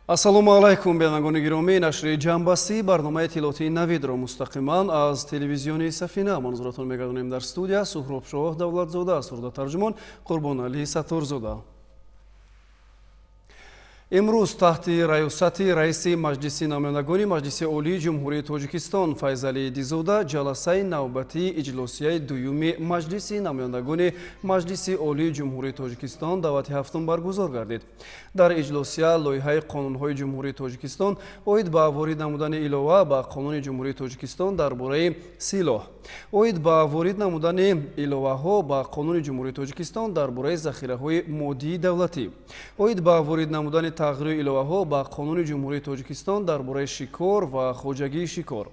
Ассалому алайкум, бинандагони гиромӣ. Нашри ҷамъбастии барномаи иттилоотии Навидро мустақиман аз телевизиони Сафина манзуратон мегардонем. Дар студия Суҳробшоҳ Давлатзода, сурдатарҷумон Қурбоналӣ Сатторзода. Имрӯз таҳти раёсати раиси Маҷлиси намояндагони Маҷлиси Олии Ҷумҳурии Тоҷикистон Файзалӣ Идизода ҷаласаи навбатии иҷлосияи дуюми Маҷлиси намояндагони Маҷлиси Олии Ҷумҳурии Тоҷикистон даъвати ҳафтум баргузор гардид. Дар иҷлосия лоиҳаи қонунҳои Ҷумҳурии Тоҷикистон оид ба ворид намудани илова ба Қонуни Ҷумҳурии Тоҷикистон дар бораи силоҳ, оид ба ворид намудани иловаҳо ба Қонуни Ҷумҳурии Тоҷикистон дар бораи захираҳои моддии давлатӣ, оид ба ворид намудани тағйиру иловаҳо ба Қонуни Ҷумҳурии Тоҷикистон дар бораи шикор ва хоҷагии шикор,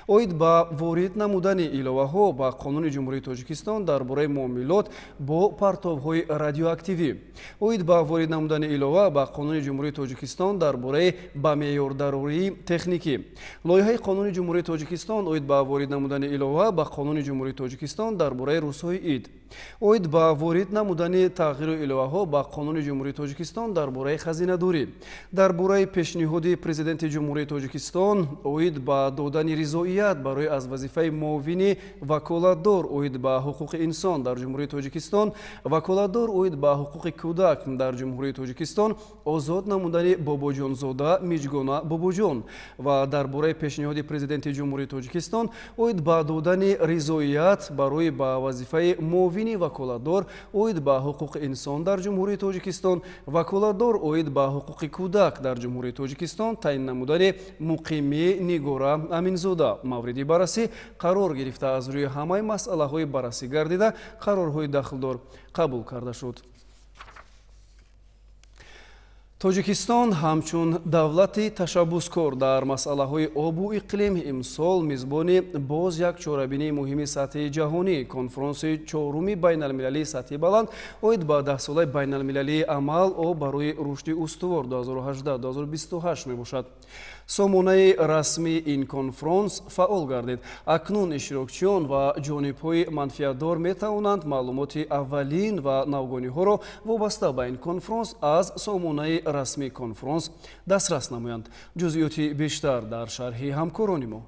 оид ба ворид намудани иловаҳо ба Қонуни Ҷумҳурии Тоҷикистон дар бораи муомилот бо партовҳои радиоактивӣ, оид ба ворид намудани илова ба Қонуни Ҷумҳурии Тоҷикистон дар бораи ба меъёрдарории техникӣ, лоиҳаи Қонуни Ҷумҳурии Тоҷикистон оид ба ворид намудани илова ба Қонуни Ҷумҳурии Тоҷикистон дар бораи рӯзҳои ид, оид ба ворид намудани тағйиру иловаҳо ба Қонуни Ҷумҳурии Тоҷикистон дар бораи хазинадорӣ, дар бораи пешниҳоди Президенти Ҷумҳурии Тоҷикистон оид ба додани ризоият барои аз вазифаи муовини ваколатдор оид ба ҳуқуқи инсон дар Ҷумҳурии Тоҷикистон, ваколатдор оид ба ҳуқуқи кӯдак дар Ҷумҳурии Тоҷикистон озод намудани Бобоҷонзода Миҷгона Бобоҷон ва дар бораи пешниҳоди Президенти Ҷумҳурии Тоҷикистон оид ба додани ризоият барои ба вазифаи муовини ваколатдор оид ба ҳуқуқи инсон дар Ҷумҳурии Тоҷикистон, ваколатдор оид ба ҳуқуқи кӯдак дар Ҷумҳурии Тоҷикистон таъин намудани Муқимӣ Нигора Аминзода мавриди баррасӣ қарор гирифта, аз рӯи ҳамаи масъалаҳои баррасӣ гардида қарорҳои дахлдор қабул карда шуд. Тоҷикистон ҳамчун давлати ташаббускор дар масъалаҳои обу иқлим имсол мизбони боз як чорабинии муҳими сатҳи ҷаҳонӣ, конфронси чоруми байналмилалии сатҳи баланд оид ба даҳсолаи байналмилалии амал «Об барои рушди устувор 2018-2028» мебошад. Сомонаи расмии ин конфронс фаъол гардид. Акнун иштирокчиён ва ҷонибҳои манфиатдор метавонанд маълумоти аввалин ва навгониҳоро вобаста ба ин конфронс аз сомонаи расмии конфронс дастрас намоянд. Ҷузъиёти бештар дар шарҳи ҳамкорони мо.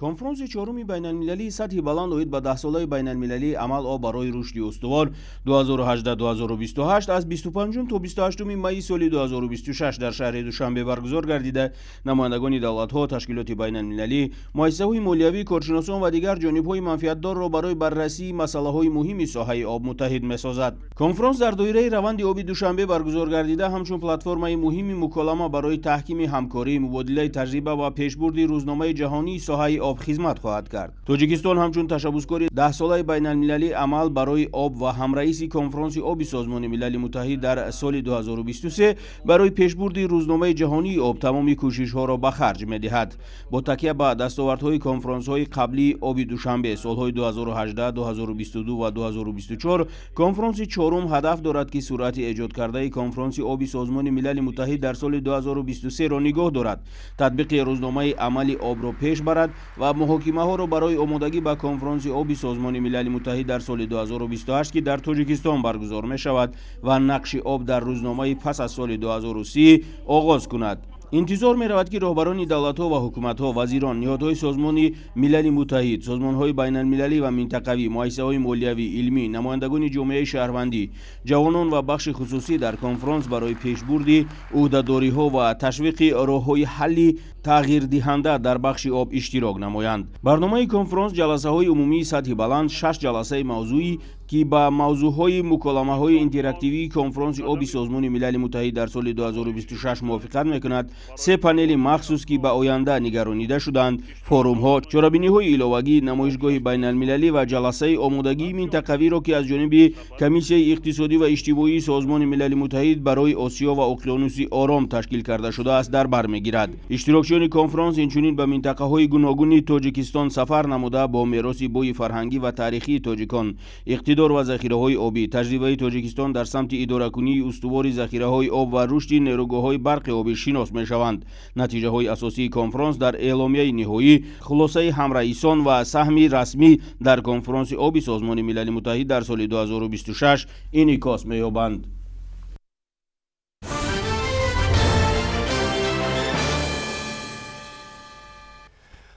Конфронси чоруми байналмилалии сатҳи баланд оид ба даҳсолаи байналмилалии амал «Об барои рушди устувор 2018-2028» аз 25 то 28 майи соли 2026 дар шаҳри Душанбе баргузор гардида, намояндагони давлатҳо, ташкилоти байналмилалӣ, муассисаҳои молиявӣ, коршиносон ва дигар ҷонибҳои манфиатдорро барои баррасии масъалаҳои муҳими соҳаи об муттаҳид месозад. Конфронс дар доираи раванди оби Душанбе баргузор гардида, ҳамчун платформаи муҳими муколама барои таҳкими ҳамкорӣ, мубодилаи таҷриба ва пешбурди рӯзномаи ҷаҳонии соҳаи об хизмат хоҳад кард. Тоҷикистон ҳамчун ташаббускори даҳсолаи байналмилалии амал барои об ва ҳамраиси конфронси оби Созмони Милали Муттаҳид дар соли 2023 барои пешбурди рӯзномаи ҷаҳонии об тамоми кӯшишҳоро ба харҷ медиҳад. Бо такя ба дастовардҳои конфронсҳои қаблии оби Душанбе солҳои 2018, 2022 ва 2024, конфронси чорум ҳадаф дорад, ки суръати эҷодкардаи конфронси оби Созмони Милали Муттаҳид дар соли 2023-ро нигоҳ дорад, татбиқи рӯзномаи амали обро пеш барад ва муҳокимаҳоро барои омодагӣ ба конфронси оби Созмони Милали Муттаҳид дар соли 2028, ки дар Тоҷикистон баргузор мешавад, ва нақши об дар рӯзномаи пас аз соли 2030 оғоз кунад. Интизор меравад, ки роҳбарони давлатҳо ва ҳукуматҳо, вазирон, ниҳодҳои Созмони Милали Муттаҳид, созмонҳои байналмилалӣ ва минтақавӣ, муассисаҳои молиявӣ, илмӣ, намояндагони ҷомеаи шаҳрвандӣ, ҷавонон ва бахши хусусӣ дар конфронс барои пешбурди ӯҳдадориҳо ва ташвиқи роҳҳои ҳалли тағйирдиҳанда дар бахши об иштирок намоянд. Барномаи конфронс ҷаласаҳои умумии сатҳи баланд, шаш ҷаласаи мавзӯӣ, ки ба мавзӯъҳои муколамаҳои интерактивии конфронси оби Созмони Милали Муттаҳид дар соли 2026 мувофиқат мекунад, се панели махсус, ки ба оянда нигаронида шуданд, форумҳо, чорабиниҳои иловагӣ, намоишгоҳи байналмилалӣ ва ҷаласаи омодагии минтақавиро, ки аз ҷониби Комиссияи иқтисодӣ ва иҷтимоии Созмони Милали Муттаҳид барои Осиё ва Уқёнуси Ором ташкил карда шудааст, дар бар мегирад. Иштирокчиёни конфронс инчунин ба минтақаҳои гуногуни Тоҷикистон сафар намуда, бо мероси бои фарҳангӣ ва таърихии тоҷикон, иқтидор ва захираҳои обӣ, таҷрибаи Тоҷикистон дар самти идоракунии устувори захираҳои об ва рушди нерӯгоҳҳои барқи обӣ шинос мешаванд. Натиҷаҳои асосии конфронс дар эъломияи ниҳоӣ, хулосаи ҳамраисон ва саҳми расмӣ дар конфронси оби Созмони Милали Муттаҳид дар соли 2026 инъикос меёбанд.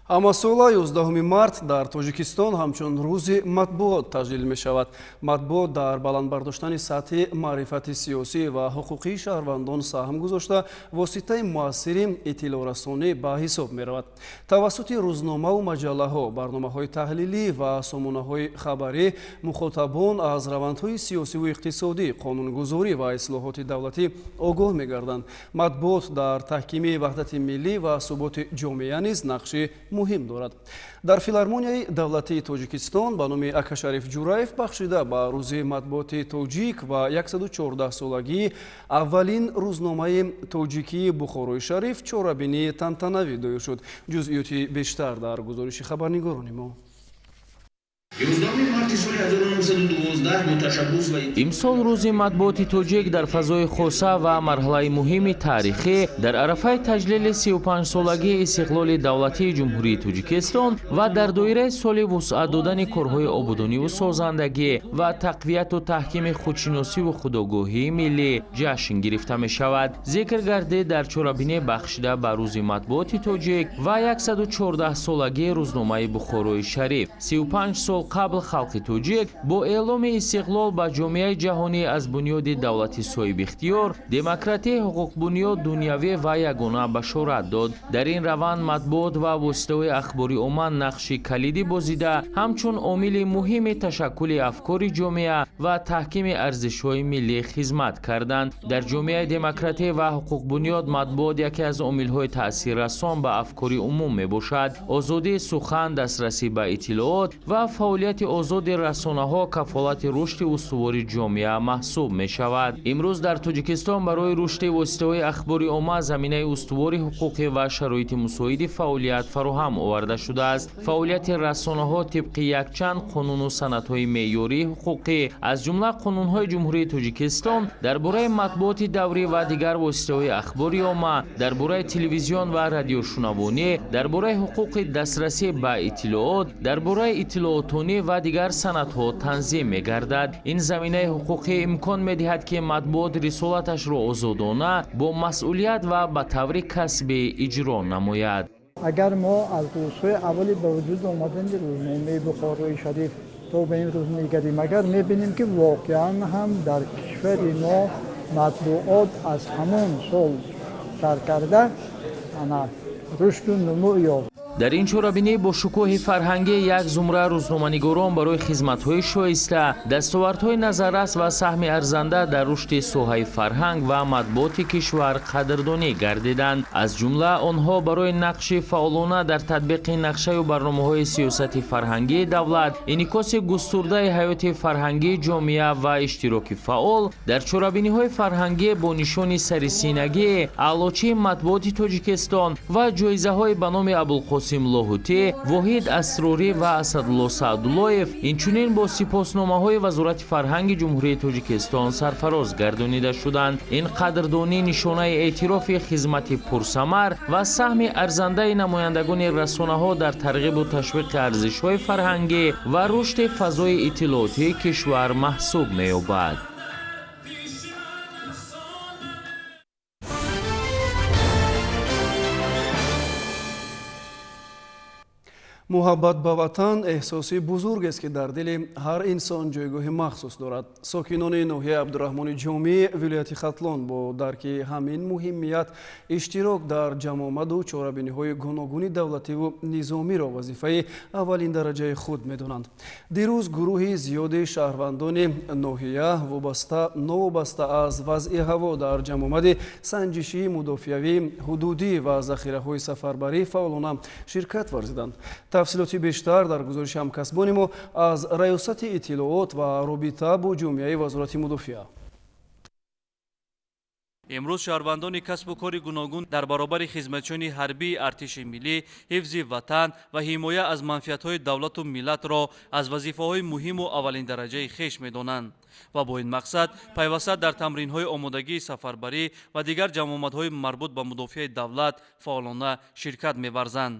Ҳамасола 11 март дар Тоҷикистон ҳамчун рӯзи матбуот таҷлил мешавад. Матбуот дар баланд бардоштани сатҳи маърифати сиёсӣ ва ҳуқуқии шаҳрвандон саҳм гузошта, воситаи муассири иттилоърасонӣ ба ҳисоб меравад. Тавассути рӯзномаву маҷаллаҳо, барномаҳои таҳлилӣ ва сомонаҳои хабарӣ мухотабон аз равандҳои сиёсиву иқтисодӣ, қонунгузорӣ ва ислоҳоти давлатӣ огоҳ мегарданд. Матбуот дар таҳкими ваҳдати миллӣ ва суботи ҷомеа низ нақши муҳим дорад. Дар филармонияи давлатии Тоҷикистон ба номи Акашариф Ҷураев бахшида ба рӯзи матбуоти тоҷик ва 114-солагии аввалин рӯзномаи тоҷикии Бухорои Шариф чорабинии тантанавӣ доир шуд. Ҷузъиёти бештар дар гузориши хабарнигорони мо. 11 марти соли 1912 бо ташаббус ва Имсол рӯзи матбуоти тоҷик дар фазои хоса ва марҳилаи муҳими таърихӣ дар арафаи таҷлили 35-солагии истиқлоли давлатии Ҷумҳурии Тоҷикистон ва дар доираи соли вусъат додани корҳои ободониву созандагӣ ва тақвияту таҳкими худшиносиву худогоҳии миллӣ ҷашн гирифта мешавад. Зикр гардид, дар чорабинӣ бахшида ба рӯзи матбуоти тоҷик ва 114-солагии рӯзномаи Бухорои Шариф 35 сол қабл халқи тоҷик бо эъломи истиқлол ба ҷомеаи ҷаҳонӣ аз бунёди давлати соҳибихтиёр, демократӣ, ҳуқуқбунёд, дунявӣ ва ягона башорат дод. Дар ин раванд матбуот ва воситаҳои ахбори омма нақши калидӣ бозида, ҳамчун омили муҳими ташаккули афкори ҷомеа ва таҳкими арзишҳои миллӣ хизмат карданд. Дар ҷомеаи демократӣ ва ҳуқуқбунёд матбуот яке аз омилҳои таъсиррасон ба афкори умум мебошад. Озодии сухан, дастрасӣ ба иттилоот ва фаъолияти озоди расонаҳо кафолати рушди устувори ҷомеа маҳсуб мешавад. Имрӯз дар Тоҷикистон барои рушди воситаҳои ахбори омма заминаи устувори ҳуқуқӣ ва шароити мусоиди фаъолият фароҳам оварда шудааст. Фаъолияти расонаҳо тибқи якчанд қонуну санадҳои меъёрии ҳуқуқӣ, аз ҷумла қонунҳои Ҷумҳурии Тоҷикистон дар бораи матбуоти даврӣ ва дигар воситаҳои ахбори омма, дар бораи телевизион ва радиошунавонӣ, дар бораи ҳуқуқи дастрасӣ ба иттилоот, дар бораи иттилоотонӣ ва дигар санадҳо танзим мегардад. Ин заминаи ҳуқуқӣ имкон медиҳад, ки матбуот рисолаташро озодона, бо масъулият ва ба таври касбӣ иҷро намояд. Агар мо аз рӯзҳои аввали ба вуҷуд омадани рӯзномаи Бухорои Шариф то ба ин рӯз мегарем, агар мебинем, ки воқеан ҳам дар кишвари мо матбуот аз ҳамон сол сар карда рушду нумӯ ёфт. Дар ин чорабинӣ бо шукӯҳи фарҳангӣ як зумра рӯзноманигорон барои хизматҳои шоиста, дастовардҳои назаррас ва саҳми арзанда дар рушди соҳаи фарҳанг ва матбуоти кишвар қадрдонӣ гардиданд. Аз ҷумла онҳо барои нақши фаъолона дар татбиқи нақшаю барномаҳои сиёсати фарҳангии давлат, инъикоси густурдаи ҳаёти фарҳангии ҷомеа ва иштироки фаъол дар чорабиниҳои фарҳангӣ бо нишони сарисинагӣ Аълочии матбуоти Тоҷикистон ва ҷоизаҳои ба номи Абулқосим Лоҳутӣ, Воҳид Асрорӣ ва Асадулло Саъдуллоев, инчунин бо сипосномаҳои Вазорати фарҳанги Ҷумҳурии Тоҷикистон сарфароз гардонида шуданд. Ин қадрдонӣ нишонаи эътирофи хизмати пурсамар ва саҳми арзандаи намояндагони расонаҳо дар тарғибу ташвиқи арзишҳои фарҳангӣ ва рушди фазои иттилоотии кишвар маҳсуб меёбад. Муҳаббат ба ватан эҳсоси бузургест, ки дар дили ҳар инсон ҷойгоҳи махсус дорад. Сокинони ноҳияи Абдураҳмони Ҷомӣ вилояти Хатлон бо дарки ҳамин муҳимият иштирок дар ҷамъомаду чорабиниҳои гуногуни давлативу низомиро вазифаи аввалин дараҷаи худ медонанд. Дирӯз гурӯҳи зиёди шаҳрвандони ноҳия новобаста аз вазъи ҳаво дар ҷамъомади санҷишии мудофиавии ҳудудӣ ва захираҳои сафарбарӣ фаъолона ширкат варзиданд. Тафсилоти бештар дар гузориши ҳамкасбони мо аз Раёсати иттилоот ва робита бо ҷомеаи Вазорати мудофиа. Имрӯз шаҳрвандони касбу кори гуногун дар баробари хизматчиёни ҳарбии артиши миллӣ ҳифзи ватан ва ҳимоя аз манфиатҳои давлату миллатро аз вазифаҳои муҳиму аввалиндараҷаи хеш медонанд ва бо ин мақсад пайваста дар тамринҳои омодагии сафарбарӣ ва дигар ҷамъомадҳои марбут ба мудофиаи давлат фаъолона ширкат меварзанд.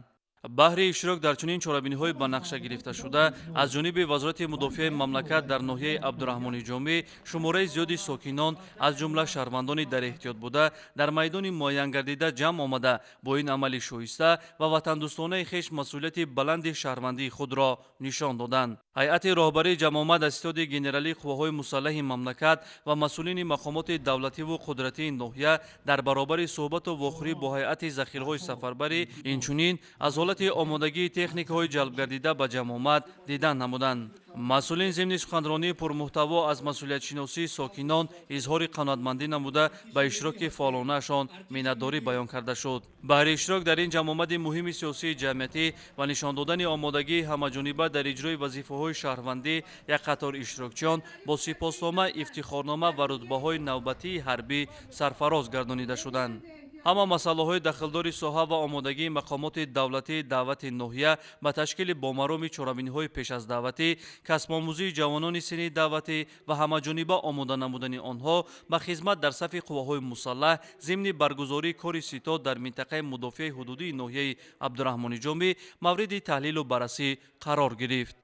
Баҳри иштирок дар чунин чорабиниҳои ба нақша гирифташуда аз ҷониби Вазорати мудофиаи мамлакат дар ноҳияи Абдураҳмони Ҷомӣ шумораи зиёди сокинон, аз ҷумла шаҳрвандони дар эҳтиёт буда, дар майдони муайянгардида ҷамъ омада, бо ин амали шоиста ва ватандӯстонаи хеш масъулияти баланди шаҳрвандии худро нишон доданд. Ҳайати роҳбарии ҷамъомад аз ситоди генералии қувваҳои мусаллаҳи мамлакат ва масъулини мақомоти давлативу қудратии ноҳия дар баробари суҳбату вохӯрӣ бо ҳайати захираҳои сафарбарӣ, инчунин аз ҳолати омодагии техникаҳои ҷалбгардида ба ҷамъомад дидан намуданд. Масъулин зимни суханронии пурмуҳтаво аз масъулиятшиносии сокинон изҳори қаноатмандӣ намуда, ба иштироки фаъолонаашон миннатдорӣ баён карда шуд. Баҳри иштирок дар ин ҷамъомади муҳими сиёсии ҷамъиятӣ ва нишон додани омодагии ҳамаҷониба дар иҷрои вазифаҳои шаҳрвандӣ як қатор иштирокчиён бо сипоснома, ифтихорнома ва рутбаҳои навбатии ҳарбӣ сарфароз гардонида шуданд. Ҳама масъалаҳои дахлдори соҳа ва омодагии мақомоти давлатии даъвати ноҳия ба ташкили бомароми чорабиниҳои пеш аз даъватӣ, касбомӯзии ҷавонони синни даъватӣ ва ҳамаҷониба омода намудани онҳо ба хизмат дар сафи қувваҳои мусаллаҳ зимни баргузории кори ситод дар минтақаи мудофиаи ҳудудии ноҳияи Абдураҳмони Ҷомӣ мавриди таҳлилу баррасӣ қарор гирифт.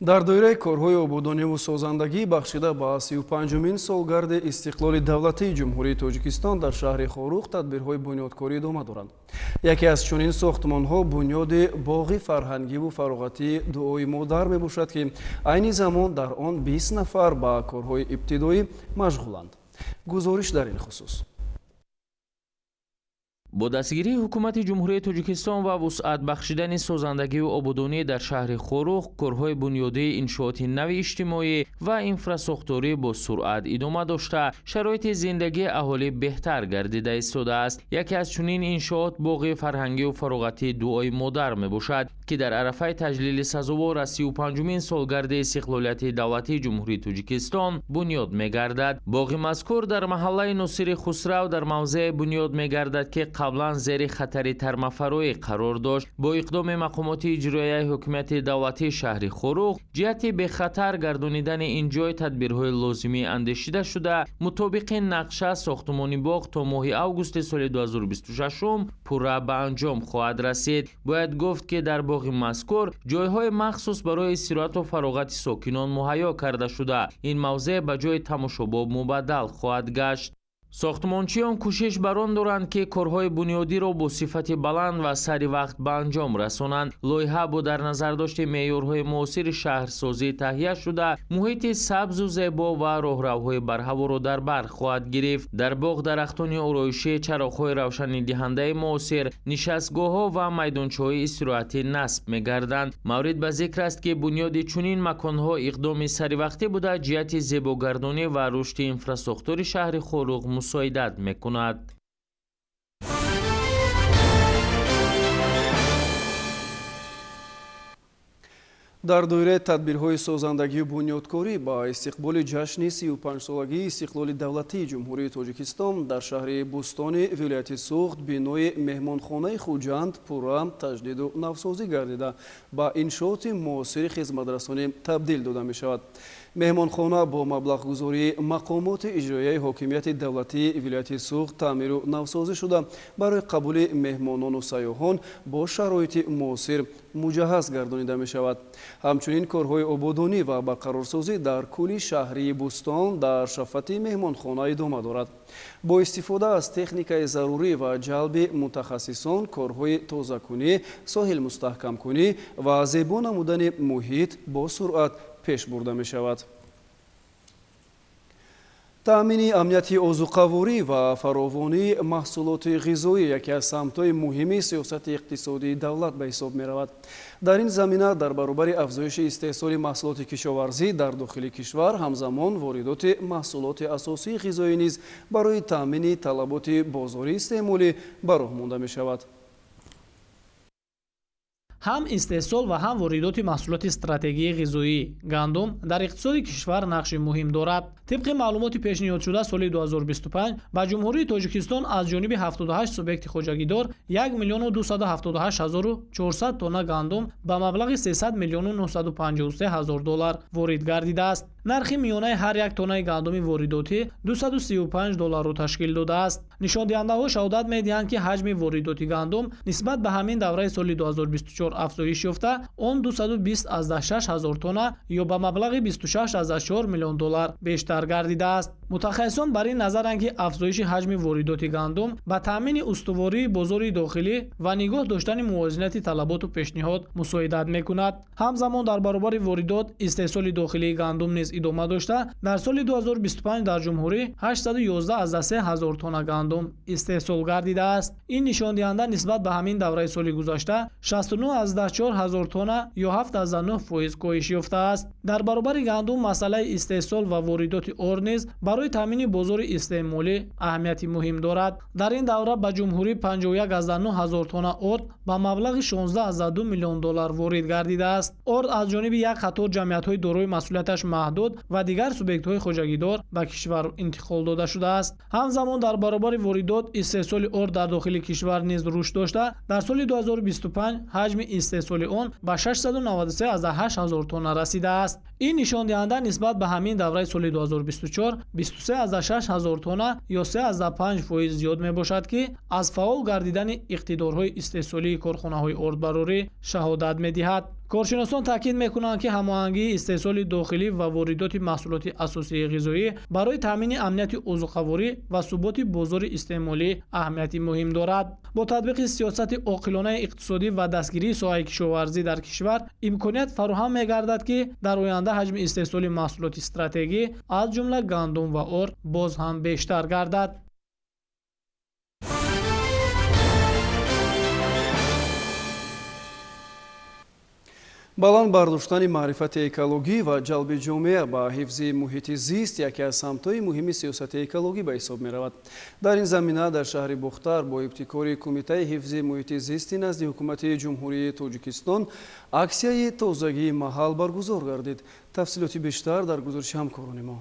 Дар доираи корҳои ободониву созандагӣ бахшида ба 35-умин солгарди истиқлоли давлатии Ҷумҳурии Тоҷикистон дар шаҳри Хоруғ тадбирҳои бунёдкорӣ идома доранд. Яке аз чунин сохтмонҳо бунёди боғи фарҳангиву фароғатии Дуои модар мебошад, ки айни замон дар он 20 нафар ба корҳои ибтидоӣ машғуланд. Гузориш дар ин хусус. Бо дастгирии ҳукумати Ҷумҳурии Тоҷикистон ва вусъат бахшидани созандагию ободонӣ дар шаҳри Хоруғ корҳои бунёдии иншооти нави иҷтимоӣ ва инфрасохторӣ бо суръат идома дошта, шароити зиндагии аҳолӣ беҳтар гардида истодааст. Яке аз чунин иншоот боғи фарҳангию фароғатии Дуои модар мебошад, ки дар арафаи таҷлили сазовор аз 35-умин солгарди истиқлолияти давлатии Ҷумҳурии Тоҷикистон бунёд мегардад. Боғи мазкур дар маҳаллаи Носири Хусрав дар мавзеъе бунёд мегардад, ки қаблан зери хатари тармафароӣ қарор дошт. Бо иқдоми мақомоти иҷроияи ҳукумати давлатии шаҳри Хоруғ ҷиҳати бехатар гардонидани ин ҷой тадбирҳои лозимӣ андешида шуда, мутобиқи нақша сохтмони боғ то моҳи августи соли 2026 пурра ба анҷом хоҳад расид. Бояд гуфт, ки дар боғи мазкур ҷойҳои махсус барои истироҳату фароғати сокинон муҳайё карда шуда, ин мавзеъ ба ҷои тамошобоб мубаддал хоҳад гашт. Сохтмончиён кӯшиш бар он доранд, ки корҳои бунёдиро бо сифати баланд ва сари вақт ба анҷом расонанд. Лоиҳа бо дар назардошти меъёрҳои муосири шаҳрсозӣ таҳия шуда, муҳити сабзу зебо ва роҳравҳои барҳаворо дар бар хоҳад гирифт. Дар боғ дарахтони ороишӣ, чароғҳои равшанидиҳандаи муосир, нишастгоҳҳо ва майдончаҳои истироҳатӣ насб мегарданд. Маврид ба зикр аст, ки бунёди чунин маконҳо иқдоми саривақтӣ буда, ҷиҳати зебогардонӣ ва рушди инфрасохтори шаҳри Хоруғ мусоидат мекунад. Дар доираи тадбирҳои созандагию бунёдкорӣ ба истиқболи ҷашни 35-солагии истиқлоли давлатии Ҷумҳурии Тоҷикистон дар шаҳри Бӯстони вилояти Суғд бинои меҳмонхонаи Хуҷанд пурра таҷдиду навсозӣ гардида, ба иншооти муосири хизматрасонӣ табдил дода мешавад. Меҳмонхона бо маблағгузории мақомоти иҷроияи ҳокимияти давлатии вилояти Суғд таъмиру навсозӣ шуда, барои қабули меҳмонону сайёҳон бо шароити муосир муҷаҳҳаз гардонида мешавад. Ҳамчунин корҳои ободонӣ ва барқарорсозӣ дар кӯли шаҳрии Бӯстон дар шафати меҳмонхона идома дорад. Бо истифода аз техникаи зарурӣ ва ҷалби мутахассисон корҳои тозакунӣ, соҳилмустаҳкамкунӣ ва зебо намудани муҳит бо суръат пеш бурда мешавад. Таъмини амнияти озуқаворӣ ва фаровонии маҳсулоти ғизоӣ яке аз самтҳои муҳими сиёсати иқтисодии давлат ба ҳисоб меравад. Дар ин замина дар баробари афзоиши истеҳсоли маҳсулоти кишоварзӣ дар дохили кишвар, ҳамзамон воридоти маҳсулоти асосии ғизоӣ низ барои таъмини талаботи бозори истеъмолӣ ба роҳ монда мешавад. Ҳам истеҳсол ва ҳам воридоти маҳсулоти стратегии ғизоӣ гандум дар иқтисоди кишвар нақши муҳим дорад. Тибқи маълумоти пешниҳодшуда, соли 2025 ба Ҷумҳурии Тоҷикистон аз ҷониби 78 субъекти хоҷагидор 1 278 400 тонна гандум ба маблағи 300 953 000 доллар ворид гардидааст. Нархи миёнаи ҳар як тоннаи гандуми воридотӣ 235 долларро ташкил додааст. Нишондиҳандаҳо шаҳодат медиҳанд, ки ҳаҷми воридоти гандум нисбат ба ҳамин давраи соли 2024 афзоиш ёфта, он 220,6 ҳазор тонна ё ба маблағи 26,4 миллион доллар бештар гардидааст. Мутахассисон бар ин назаранд, ки афзоиши ҳаҷми воридоти гандум ба таъмини устувории бозори дохилӣ ва нигоҳ доштани мувозинати талаботу пешниҳод мусоидат мекунад. Ҳамзамон дар баробари воридот истеҳсоли дохилии гандум низ идома дошта, дар соли 2025 дар ҷумҳурӣ 811,3 ҳазор тонна гандум истеҳсол гардидааст. Ин нишондиҳанда нисбат ба ҳамин давраи соли гузашта 69,4 ҳазор тонна ё 7,9% коҳиш ёфтааст. Дар баробари гандум масъалаи истеҳсол ва воридоти орд низ барои таъмини бозори истеъмолӣ аҳамияти муҳим дорад. Дар ин давра ба ҷумҳурӣ 51,9 ҳазор тонна орд ба маблағи 16,2 миллион доллар ворид гардидааст. Орд аз ҷониби як қатор ҷамъиятҳои дорои масъулияташ маҳдуд ва дигар субъектҳои хоҷагидор ба кишвар интиқол дода шудааст. Ҳамзамон дар баробари воридот истеҳсоли орд дар дохили кишвар низ рушд дошта, дар соли 2025 ҳаҷми истеҳсоли он ба 693,8 ҳазор тонна расидааст. Ин нишондиҳанда нисбат ба ҳамин давраи соли 2024 23,6 ҳазор тонна ё 3,5% зиёд мебошад, ки аз фаъол гардидани иқтидорҳои истеҳсолии корхонаҳои ордбарорӣ шаҳодат медиҳад. Коршиносон таъкид мекунанд, ки ҳамоҳангии истеҳсоли дохилӣ ва воридоти маҳсулоти асосии ғизоӣ барои таъмини амнияти озуқаворӣ ва суботи бозори истеъмолӣ аҳамияти муҳим дорад. Бо татбиқи сиёсати оқилонаи иқтисодӣ ва дастгирии соҳаи кишоварзӣ дар кишвар имконият фароҳам мегардад, ки дар оянда ҳаҷми истеҳсоли маҳсулоти стратегӣ аз ҷумла гандум ва орд боз ҳам бештар гардад. Баланд бардоштани маърифати экологӣ ва ҷалби ҷомеа ба ҳифзи муҳити зист яке аз самтҳои муҳими сиёсати экологӣ ба ҳисоб меравад. Дар ин замина дар шаҳри Бохтар бо ибтикори Кумитаи ҳифзи муҳити зисти назди ҳукумати Ҷумҳурии Тоҷикистон аксияи тозагии маҳал баргузор гардид. Тафсилоти бештар дар гузориши ҳамкорони мо.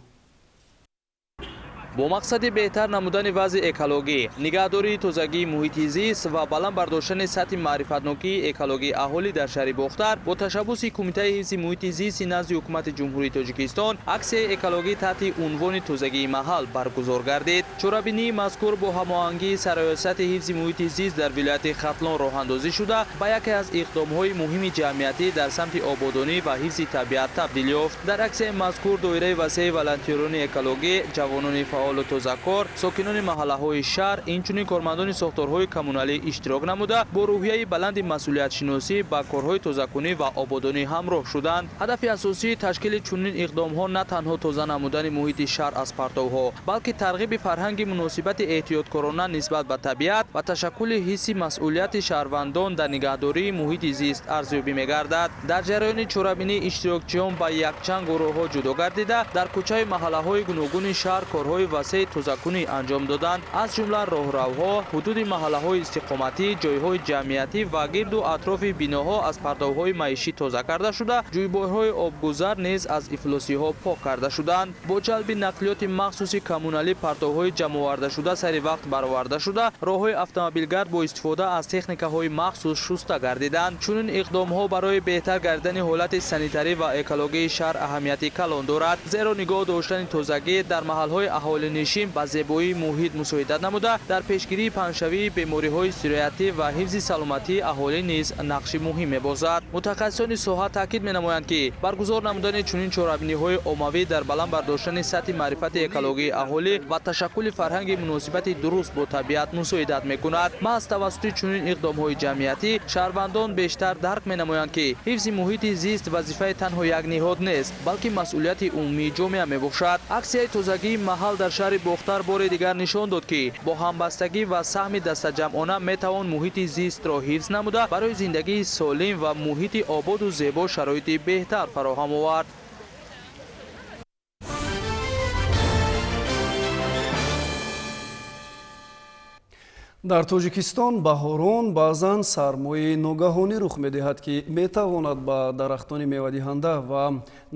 Бо мақсади беҳтар намудани вазъи экологӣ, нигаҳдории тозагии муҳити зист ва баланд бардоштани сатҳи маърифатнокии экологии аҳолӣ дар шаҳри Бохтар бо ташаббуси Кумитаи ҳифзи муҳити зисти назди ҳукумати Ҷумҳурии Тоҷикистон аксияи экологӣ таҳти унвони тозагии маҳал баргузор гардид. Чорабинии мазкур бо ҳамоҳангии сарраёсати ҳифзи муҳити зист дар вилояти Хатлон роҳандозӣ шуда, ба яке аз иқдомҳои муҳими ҷамъиятӣ дар самти ободонӣ ва ҳифзи табиат табдил ёфт. Дар аксияи мазкур доираи васеи волонтёрони экологӣ, ҷавонони фаъолу тозакор, сокинони маҳаллаҳои шаҳр, инчунин кормандони сохторҳои коммуналӣ иштирок намуда, бо рӯҳияи баланди масъулиятшиносӣ ба корҳои тозакунӣ ва ободонӣ ҳамроҳ шуданд. Ҳадафи асосии ташкили чунин иқдомҳо на танҳо тоза намудани муҳити шаҳр аз партовҳо, балки тарғиби фарҳанги муносибати эҳтиёткорона нисбат ба табиат ва ташаккули ҳисси масъулияти шаҳрвандон дар нигаҳдории муҳити зист арзёбӣ мегардад. Дар ҷараёни чорабинӣ иштирокчиён ба якчанд гурӯҳҳо ҷудо гардида, дар кӯчаи маҳаллаҳои гуногуни шаҳр корҳои васеи тозакунӣ анҷом доданд, аз ҷумла роҳравҳо, ҳудуди маҳаллаҳои истиқоматӣ, ҷойҳои ҷамъиятӣ ва гирду атрофи биноҳо аз партовҳои маишӣ тоза карда шуда, ҷӯйборҳои обгузар низ аз ифлосиҳо пок карда шуданд. Бо ҷалби нақлиёти махсуси коммуналӣ партовҳои ҷамъовардашуда сари вақт бароварда шуда, роҳҳои автомобилгард бо истифода аз техникаҳои махсус шуста гардиданд. Чунин иқдомҳо барои беҳтар гардидани ҳолати санитарӣ ва экологии шаҳр аҳамияти калон дорад, зеро нигоҳ доштани тозагӣ дар маҳалҳои аҳолинишин ба зебоии муҳит мусоидат намуда, дар пешгирии паҳншавии бемориҳои сироятӣ ва ҳифзи саломатии аҳолӣ низ нақши муҳим мебозад. Мутахассисони соҳа таъкид менамоянд, ки баргузор намудани чунин чорабиниҳои оммавӣ дар баланд бардоштани сатҳи маърифати экологии аҳолӣ ва ташаккули фарҳанги муносибати дуруст бо табиат мусоидат мекунад. Маҳз тавассути чунин иқдомҳои ҷамъиятӣ шаҳрвандон бештар дарк менамоянд, ки ҳифзи муҳити зист вазифаи танҳо як ниҳод нест, балки масъулияти умумии ҷомеа мебошад. Аксияи тозагии маҳал дар шаҳри Бохтар бори дигар нишон дод, ки бо ҳамбастагӣ ва саҳми дастаҷамъона метавон муҳити зистро ҳифз намуда, барои зиндагии солим ва муҳити ободу зебо шароити беҳтар фароҳам овард. Дар Тоҷикистон баҳорон баъзан сармои ногаҳонӣ рух медиҳад, ки метавонад ба дарахтони мевадиҳанда ва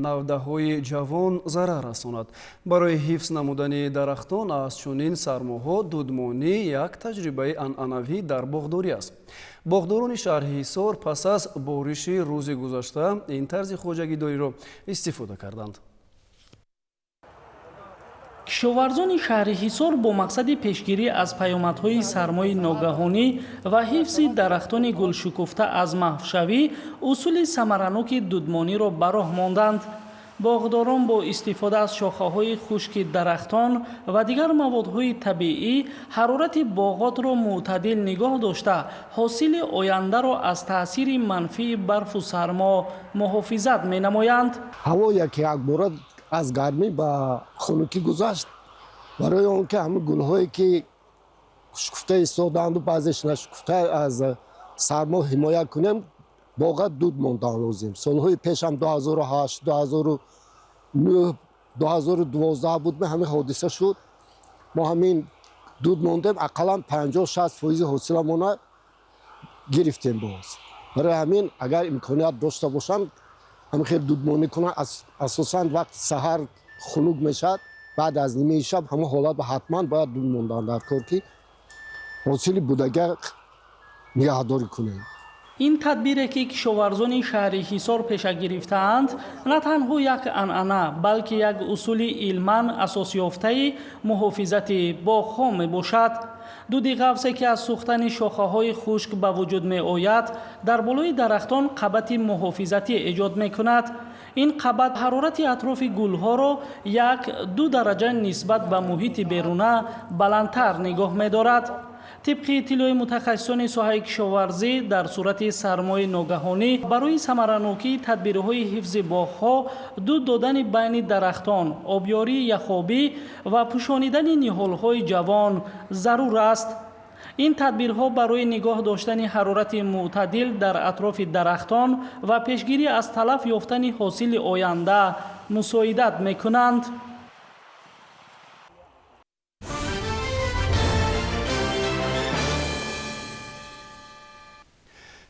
навдаҳои ҷавон зарар расонад. Барои ҳифз намудани дарахтон аз чунин сармоҳо дудмонӣ як таҷрибаи анъанавӣ дар боғдорӣ аст. Боғдорони шаҳри Ҳисор пас аз бориши рӯзи гузашта ин тарзи хоҷагидориро истифода карданд. Кишоварзони шаҳри Ҳисор бо мақсади пешгирӣ аз паёмадҳои сармои ногаҳонӣ ва ҳифзи дарахтони гулшукуфта аз маҳвшавӣ усули самараноки дудмониро ба роҳ монданд. Боғдорон бо истифода аз шохаҳои хушки дарахтон ва дигар маводҳои табиӣ ҳарорати боғотро мӯътадил нигоҳ дошта, ҳосили ояндаро аз таъсири манфии барфу сармо муҳофизат менамоянд. Ҳаво яке якбора аз гармӣ ба хунукӣ гузашт. Барои он ки ҳамин гулҳое ки шукуфта истодаанду баъзеш нашукуфта аз сармо ҳимоя кунем, боға дуд мондан лозим. Солҳои пешам 2008, 2009, 2012 буд, ҳамин ҳодиса шуд. Мо ҳамин дуд мондем, ақаллан 50-60% ҳосиламона гирифтем боз. Барои ҳамин агар имконият дошта бошам, ҳамин хел дудмонӣ кунам. Асосан вақти саҳар хунук мешавад, баъд аз нимаи шаб ҳамон ҳолат ҳатман бояд дуд мондан дар кор, ки ҳосили будага нигаҳдорӣ кунем. Ин тадбире ки кишоварзони шаҳри Ҳисор пеша гирифтаанд, на танҳо як анъана, балки як усули илман асосёфтаи муҳофизати боғҳо мебошад. Дуди ғафсе ки аз сӯхтани шохаҳои хушк ба вуҷуд меояд, дар болои дарахтон қабати муҳофизатӣ эҷод мекунад. Ин қабат ҳарорати атрофи гулҳоро 1-2 дараҷа нисбат ба муҳити беруна баландтар нигоҳ медорад. Тибқи иттилои мутахассисони соҳаи кишоварзӣ, дар сурати сармои ногаҳонӣ барои самаранокии тадбирҳои ҳифзи боғҳо дуд додани байни дарахтон, обёрии яхобӣ ва пӯшонидани ниҳолҳои ҷавон зарур аст. Ин тадбирҳо барои нигоҳ доштани ҳарорати мӯътадил дар атрофи дарахтон ва пешгирӣ аз талаф ёфтани ҳосили оянда мусоидат мекунанд.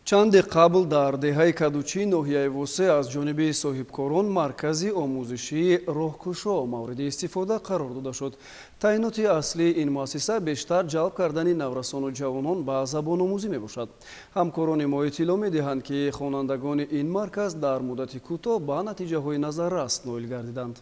Чанде қабл дар деҳаи Кадучи ноҳияи Восе аз ҷониби соҳибкорон маркази омӯзишии роҳкушо мавриди истифода қарор дода шуд. Таъиноти аслии ин муассиса бештар ҷалб кардани наврасону ҷавонон ба забономӯзӣ мебошад. Ҳамкорони мо иттилоъ медиҳанд, ки хонандагони ин марказ дар муддати кӯтоҳ ба натиҷаҳои назаррас ноил гардиданд.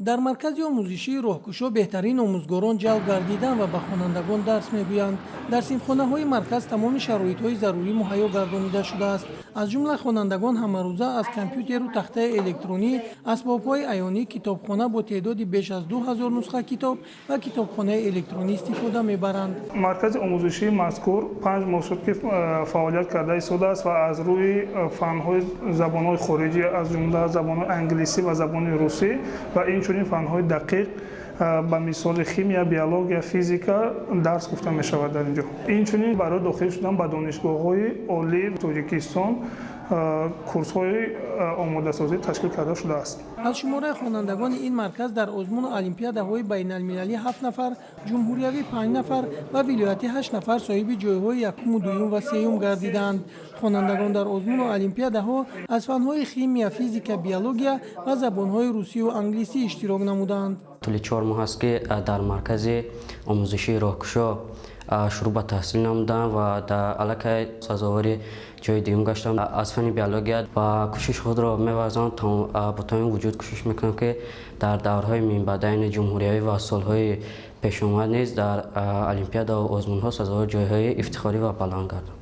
Дар маркази омӯзишии роҳкушо беҳтарин омӯзгорон ҷалб гардиданд ва ба хонандагон дарс мегӯянд. Дар синфхонаҳои марказ тамоми шароитҳои зарурӣ муҳайё гардонида шудааст. Аз ҷумла хонандагон ҳамарӯза аз компютеру тахтаи электронӣ, асбобҳои аёнӣ, китобхона бо теъдоди беш аз 2000 нусха китоб ва китобхонаи электронӣ истифода мебаранд. Маркази омӯзишии мазкур 5 моҳ шуд, ки фаъолият карда истодааст ва аз рӯи фанҳои забонҳои хориҷӣ, аз ҷумла забонҳои англисӣ ва забони русӣ ва инчунин фанҳои дақиқ ба мисоли химия, биология, физика дарс гуфта мешавад дар ин ҷо. Инчунин барои дохил шудан ба донишгоҳҳои олии Тоҷикистон курсҳои омодасозӣ ташкил карда шудааст. Аз шумораи хонандагони ин марказ дар озмуну олимпиадаҳои байналмилалӣ 7 нафар, ҷумҳуриявӣ 5 нафар ва вилоятӣ 8 нафар соҳиби ҷойҳои якуму дуюм ва сеюм гардиданд. Хонандагон дар озмуну олимпиадаҳо аз фанҳои химия, физика, биология ва забонҳои русию англисӣ иштирок намуданд. Тӯли 4 моҳ аст, ки дар маркази омӯзишии роҳкушо шурӯъ ба таҳсил намудам ва дар аллакай сазовори ҷои дуюм гаштам. Аз фанни биология ва кӯшиши худро меварзам, бо тамоми вуҷуд кӯшиш мекунам, ки дар даврҳои минбаъдаини ҷумҳуриявӣ ва солҳои пешомад низ дар олимпиада ва озмунҳо сазовори ҷойҳои ифтихорӣ ва баланд гардам.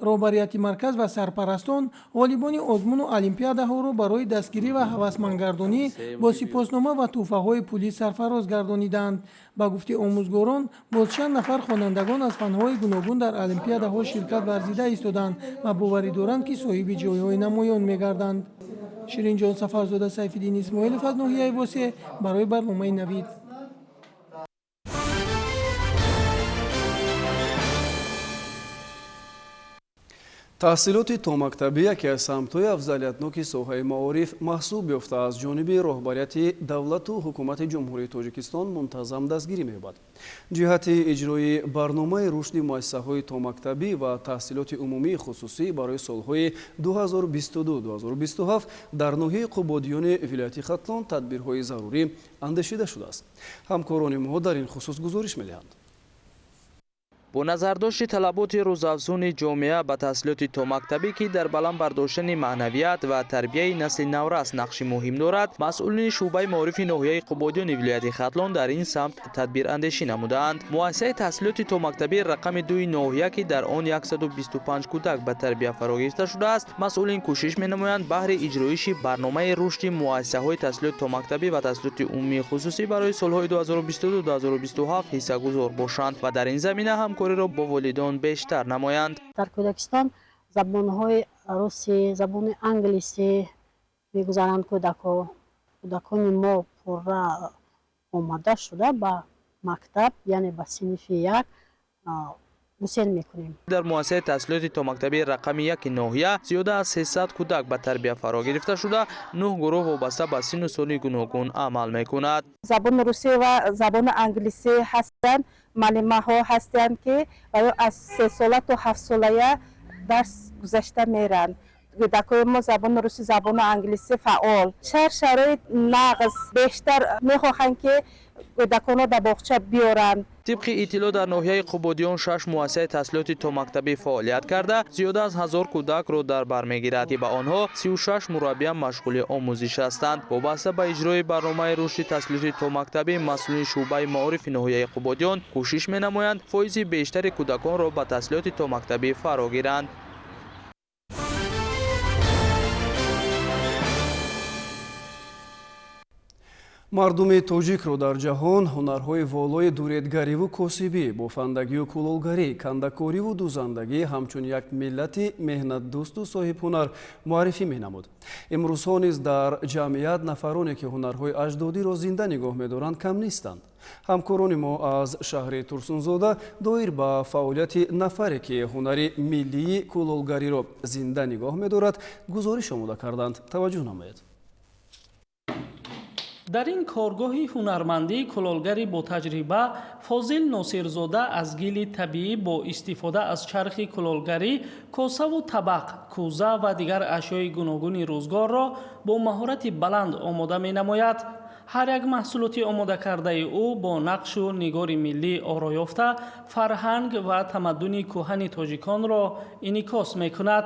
Роҳбарияти марказ ва сарпарастон ғолибони озмуну олимпиадаҳоро барои дастгирӣ ва ҳавасмандгардонӣ бо сипоснома ва тӯҳфаҳои пулӣ сарфароз гардониданд. Ба гуфти омӯзгорон, боз чанд нафар хонандагон аз фанҳои гуногун дар олимпиадаҳо ширкат варзида истоданд ва боварӣ доранд, ки соҳиби ҷойҳои намоён мегарданд. Ширинҷон Сафарзода, Сайфиддин Исмоилов аз ноҳияи Восе барои барномаи Навид. Таҳсилоти томактабӣ яке аз самтҳои афзалиятноки соҳаи маориф маҳсуб ёфта, аз ҷониби роҳбарияти давлату ҳукумати Ҷумҳурии Тоҷикистон мунтазам дастгирӣ меёбад. Ҷиҳати иҷрои барномаи рушди муассисаҳои томактабӣ ва таҳсилоти умумии хусусӣ барои солҳои 2022-2027 дар ноҳияи Қубодиёни вилояти Хатлон тадбирҳои зарурӣ андешида шудааст. Ҳамкорони мо дар ин хусус гузориш медиҳанд. Бо назардошти талаботи рӯзафзуни ҷомеа ба таҳсилоти томактабӣ, ки дар баланд бардоштани маънавият ва тарбияи насли наврас нақши муҳим дорад, масъулини шӯъбаи маорифи ноҳияи Қубодиёни вилояти Хатлон дар ин самт тадбирандешӣ намудаанд. Муассисаи таҳсилоти томактабӣ рақами 2 ноҳия, ки дар он 125 кӯдак ба тарбия фаро гирифта шудааст, масъулин кӯшиш менамоянд баҳри иҷроиши барномаи рушди муассисаҳои таҳсилоти томактабӣ ва таҳсилоти умумии хусусӣ барои солҳои 2022-2027 ҳиссагузор бошанд ва дар ин замина ҳамкориро бо волидон бештар намоянд. Дар Кӯдакистон забонҳои русӣ, забони англисӣ мегузаранд кӯдакҳо. Кӯдакони мо пурра омода шуда ба мактаб, яъне ба синфи 1 гусел мекунем. Дар муассисаи таҳсилоти томактабии рақами 1 ноҳия зиёда аз 300 кӯдак ба тарбия фаро гирифта шуда, 9 гурӯҳ вобаста ба синну соли гуногун амал мекунад. Забони русӣ ва забони англисӣ ҳастанд, муаллимаҳо ҳастанд, ки аз 3 сола то 7 солая дарс гузашта меранд. Кӯдакои мо забони русӣ, забони англисӣ фаъол. Шаҳр шароит нағз, бештар мехоҳанд, ки кӯдаконро ба боғча биёранд. Тибқи иттилоъ дар ноҳияи Қубодиён 6 муассисаи таҳсилоти томактабӣ фаъолият карда, зиёда аз 1000 кӯдакро дар бар мегирад, ки ба онҳо 36 мураббия машғули омӯзиш ҳастанд. Вобаста ба иҷрои барномаи рушди таҳсилоти томактабӣ, масъулини шӯъбаи маорифи ноҳияи Қубодиён кӯшиш менамоянд фоизи бештари кӯдаконро ба таҳсилоти томактабӣ фаро гиранд. Мардуми тоҷикро дар ҷаҳон ҳунарҳои волои дуредгариву косибӣ, бофандагию кулолгарӣ, кандакориву дузандагӣ ҳамчун як миллати меҳнатдӯсту соҳибҳунар муаррифӣ менамуд. Имрӯзҳо низ дар ҷамъият нафароне, ки ҳунарҳои аҷдодиро зинда нигоҳ медоранд, кам нестанд. Ҳамкорони мо аз шаҳри Турсунзода доир ба фаъолияти нафаре, ки ҳунари миллии кулолгариро зинда нигоҳ медорад, гузориш омода карданд. Таваҷҷӯҳ намоед. Дар ин коргоҳи ҳунармандӣ кулолгари бо таҷриба Фозил Носирзода аз гили табиӣ бо истифода аз чархи кулолгарӣ косаву табақ, кӯза ва дигар ашёи гуногуни рӯзгорро бо маҳорати баланд омода менамояд. Ҳар як маҳсулоти омодакардаи ӯ бо нақшу нигори миллӣ оро ёфта, фарҳанг ва тамаддуни кӯҳани тоҷиконро инъикос мекунад.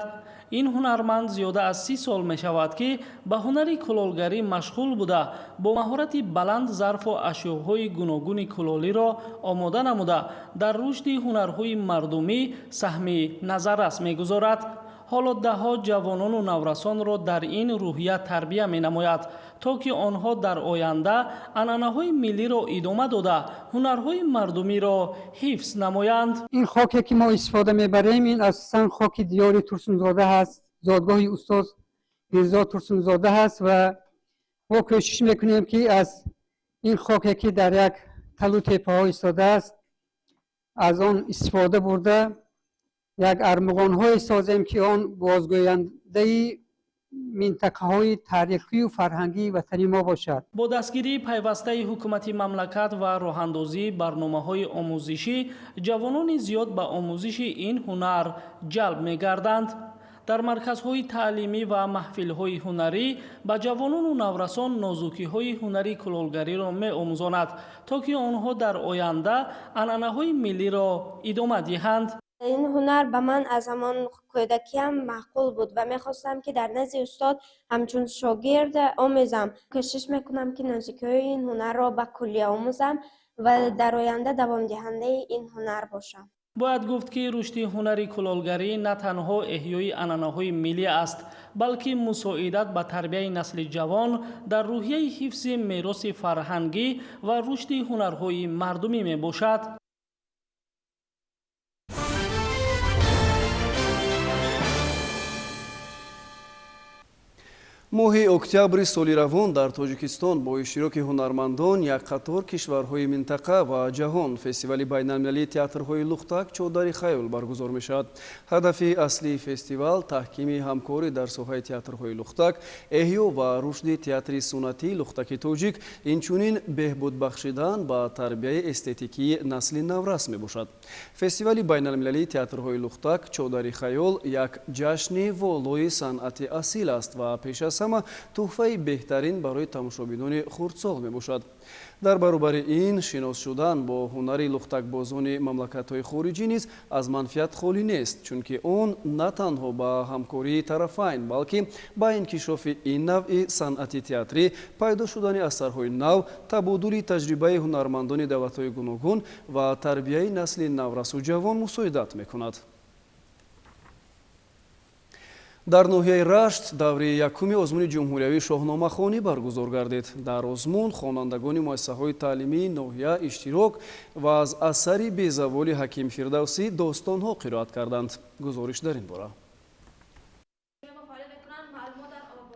Ин ҳунарманд зиёда аз 30 сол мешавад, ки ба ҳунари кулолгарӣ машғул буда, бо маҳорати баланд зарфу ашёҳои гуногуни кулолиро омода намуда, дар рушди ҳунарҳои мардумӣ саҳми назаррас мегузорад. Ҳоло даҳҳо ҷавонону наврасонро дар ин рӯҳия тарбия менамояд, то ки онҳо дар оянда анъанаҳои миллиро идома дода, ҳунарҳои мардумиро ҳифз намоянд. Ин хоке ки мо истифода мебарем, ин асосан хоки диёри Турсунзода ҳаст, зодгоҳи устод Мирзо Турсунзода ҳаст ва мо кӯшиш мекунем, ки аз ин хоке ки дар як талу теппаҳо истодааст, аз он истифода бурда як армуғонҳое созем, ки он бозгӯяндаи минтақаҳои таърихию фарҳангии ватани мо бошад. Бо дастгирии пайвастаи ҳукумати мамлакат ва роҳандозии барномаҳои омӯзишӣ, ҷавонони зиёд ба омӯзиши ин ҳунар ҷалб мегарданд. Дар марказҳои таълимӣ ва маҳфилҳои ҳунарӣ ба ҷавонону наврасон нозукиҳои ҳунари кулолгариро меомӯзонад, то ки онҳо дар оянда анъанаҳои миллиро идома диҳанд. Ин ҳунар ба ман аз ҳамон кӯдакиам маъқул буд ва мехостам, ки дар назди устод ҳамчун шогирд омӯзам. Кӯшиш мекунам, ки нозукиҳои ин ҳунарро ба куллия омӯзам ва дар оянда давомдиҳандаи ин ҳунар бошам. Бояд гуфт, ки рушди ҳунари кулолгарӣ на танҳо эҳёи анъанаҳои миллӣ аст, балки мусоидат ба тарбияи насли ҷавон дар рӯҳияи ҳифзи мероси фарҳангӣ ва рушди ҳунарҳои мардумӣ мебошад. Моҳи октябри соли равон дар Тоҷикистон бо иштироки ҳунармандон як қатор кишварҳои минтақа ва ҷаҳон фестивали байналмилалии театрҳои Лухтак «Чодари хаёл» баргузор мешавад. Ҳадафи аслии фестивал таҳкими ҳамкорӣ дар соҳаи театрҳои Лухтак, эҳё ва рушди театри суннатии Лухтаки тоҷик, инчунин беҳбуд бахшидан ба тарбияи эстетикии насли наврас мебошад. Фестивали байналмилалии театрҳои Лухтак «Чодари хаёл» як ҷашни волои санъати асил аст ва пеш аз аз ҳама тӯҳфаи беҳтарин барои тамошобинони хурдсол мебошад. Дар баробари ин, шинос шудан бо ҳунари лухтакбозони мамлакатҳои хориҷӣ низ аз манфиат холӣ нест, чунки он на танҳо ба ҳамкории тарафайн, балки ба инкишофи ин навъи санъати театрӣ, пайдо шудани асарҳои нав, табодули таҷрибаи ҳунармандони давлатҳои гуногун ва тарбияи насли наврасу ҷавон мусоидат мекунад. Дар ноҳияи Рашт даври якуми озмуни ҷумҳуриявии шоҳномахонӣ баргузор гардид. Дар озмун хонандагони муассисаҳои таълимии ноҳия иштирок ва аз асари безаволи Ҳаким Фирдавсӣ достонҳо қироат карданд. Гузориш дар ин бора.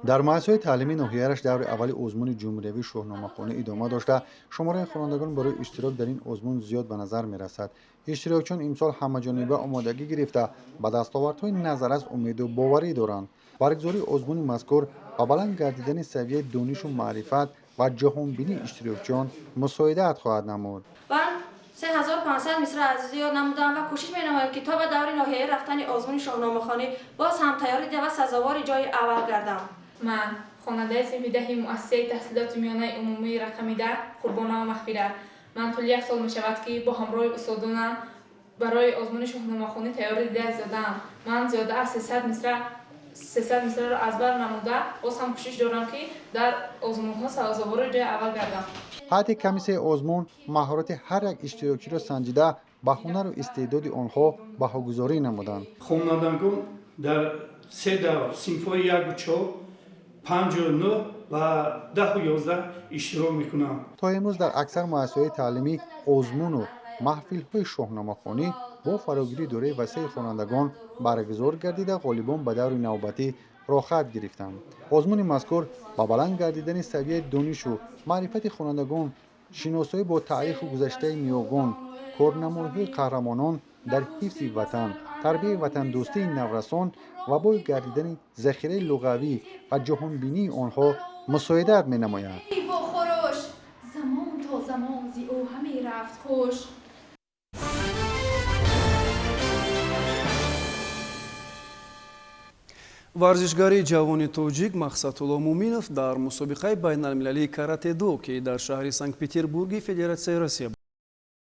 Дар муассисаҳои таълимии ноҳияи Рашт даври аввали озмуни ҷумҳуриявии шоҳномахонӣ идома дошта, шумораи хонандагон барои иштирок дар ин озмун зиёд ба назар мерасад. Иштирокчиён имсол ҳамаҷониба омодагӣ гирифта, ба дастовардҳои назаррас умеду боварӣ доранд. Баргузории озмуни мазкур ба баланд гардидани савияи донишу маърифат ва ҷаҳонбинии иштирокчиён мусоидат хоҳад намуд. 3500 мисра аз зиёд намудам ва кӯшиш менамоям, ки то ба даври ноҳияӣ рафтани озмуни шоҳномахонӣ боз ҳам тайёрӣ дида ва сазовори ҷои аввал гардам. Ман хонандаи синфи 10 муассисаи таҳсилоти миёнаи умумии рақами 10 Қурбонова Мағфира. Ман тӯли як сол мешавад, ки бо ҳамроҳи устодонам барои озмуни шоҳномахонӣ тайёрӣ дида истодаам. Ман зиёда аз 300 мисраро аз бар намуда, боз ҳам кӯшиш дорам, ки дар озмунҳо сазовори ҷои аввал гардам. Ҳайати комиссияи озмун маҳорати ҳар як иштирокчиро санҷида, ба ҳунару истеъдоди онҳо баҳогузорӣ намуданд. Хонандагон дар се давр, синфҳои 1 4, 5 9 ва 10 11 иштирок мекунанд. То имрӯз дар аксар муассисаҳои таълимӣ озмуну маҳфилҳои шоҳномахонӣ бо фарогирии доираи васеи хонандагон баргузор гардида, ғолибон ба даври навбатӣ роҳхат гирифтанд. Озмуни мазкур ба баланд гардидани савияи донишу маърифати хонандагон, шиносоӣ бо таъриху гузаштаи ниёгон, корнамоиҳои қаҳрамонон дар ҳифзи ватан, тарбияи ватандӯстии наврасон ва бой гардидани захираи луғавӣ ва ҷаҳонбинии онҳо мусоидат менамояд. Замон то замон зи ӯ ҳаме рафт хуш. Варзишгари ҷавони тоҷик Мақсадулло Муминов дар мусобиқаи байналмилалии карате-до, ки дар шаҳри Санкт-Петербурги Федератсияи Россия